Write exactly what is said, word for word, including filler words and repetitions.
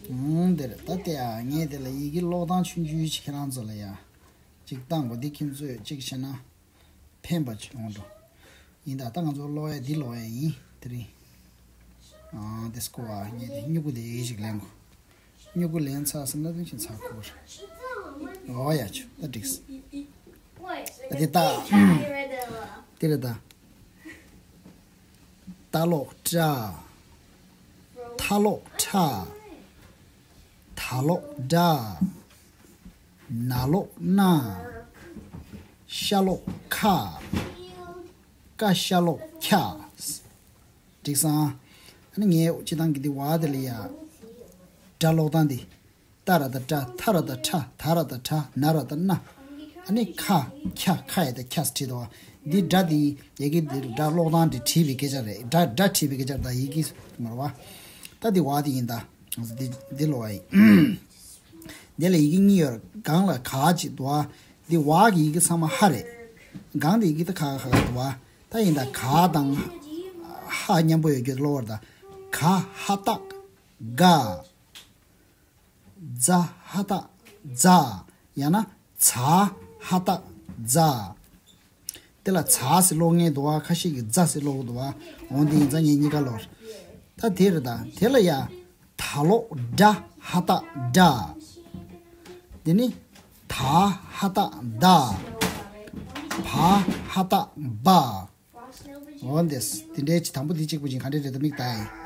ཨང་། དེ་རེད། ད་དེ་ཡ་ངས་དེ་ལ་ཡི་གེ་ཀློག་སྟངས་ཆུང་ཆུང་ཅིག་ཁྱེད་རང་ཚོ་ལ་ཡ་ཅིག་བཏང་གོ། འདི་ཁྱེད་ཚོས་ཅིག་བྱས་ན་ཕན་པ་ཅིག་ཡོང་འགྲོ། ཡིན་ད། ད་ང་ཚོ་ཀློག་ཡ་འདི་ཀློག་ཡ་ཡིན། དེ་རིང་ཨང་། དེ་སྐོར་བ་ངས་དེ་སྨྱུ་གུ་དེ་ཡི་གེ་ཅིག་ལེན་གོ། སྨྱུ་གུ་ལེན་ཚར་སོང་ན་དེ་ཕྱིན་ཚར་གོ་རེད། ཨོ་ཡ་ཆུ་ད་འགྲིགས། ད་དེ་ད། དེ་རེད་ད། ཏ་ལོག་ཏྲ། ཐ་ལོག་ཐྲ། ད་ལོག་ཏྲ། ན་ལོག་ཏྲ། ཤ་ལོག་ཁྲ། ཀ་ཤ་ལོག་ཁྲ། འགྲིགས་སོང་། ཨ་ནི་ངས་སྤྱིར་བཏང་གི་འདི་བ་དེ་ལ་ཡ། སྒྲ་ཀློག་སྟངས་འདི། ཏ་ར་བཏགས་ཏྲ། ཐ་ར་བཏགས་ཐྲ། ད་ར་བཏགས་དྲ། ན་ར་བཏགས་ན། ཨ་ནི་ཁ། ཁ། ཁ་ཡ་ད་ཁ་ཟེར་བྲིས་འདུག་བ། འདི་སྒྲ་འདི་ཡི་གེ་འདི་སྒྲ་ཀློག་སྟངས་འདི་བྲིས་པའི་སྐད་ཆ་རེད། སྒྲ་སྒྲ་བྲིས་པའི་སྐད་ཆ་རེད། ད་ཡི་གེ་མ་རེད་བ། ད་འདི་བ་འདི་ཡིན་ད། འདི་འདི་ཀློག་པ་ཡིན། འདི་ལ་ཡི་གེ་གཉིས་ཡོད་རེད། སྒང་ལ་ག་ཅིག་འདུག་བ། འདི་བ་གི་ཡི་གེ་ཚང་མ་ཧ་རེད། སྒང་དེ་ཡི་གེ་ད་ག་ག་ག་འདུག་བ། ད་ཡིན་ད། ག་དང་ཧ་མཉམ་པོ་ཡོད་རྒྱུ་ཀློག་པ་རེད་ད། ག་ཧ་བཏགས་གྷ། ཛ་ཧ་བཏགས་ཛྷ། ཡང་ན་ཛ་ཧ་བཏགས་ཛྷ། དེ་ལ་ཛ་ཟེར་ཀློག་མཁན་འདུག་བ། ཁ་ཤས་ཀྱིས་ཛ་ཟེར་ཀློག་གི་འདུག་བ། འོ་འདི་ཡིན་ཙང་ངས་གཉིས་ཀ་ཀློག་རེད། ད་དེ་རེད་ད། དེ་ལ་ཡ། ད་ལོག་ཏྲ་ཧ་བཏགས་ཏྲ། དེ་ནི་ད་ཧ་བཏགས་ཏ། བ་ཧ་བཏགས་བྷ། འོ་འདི་འདི་འདྲའི་དང་པོ་འདི་གཅིག་པུ་ཅིག་ག་འདྲ་རེད་ད། མིག་ལྟ་ཡིན།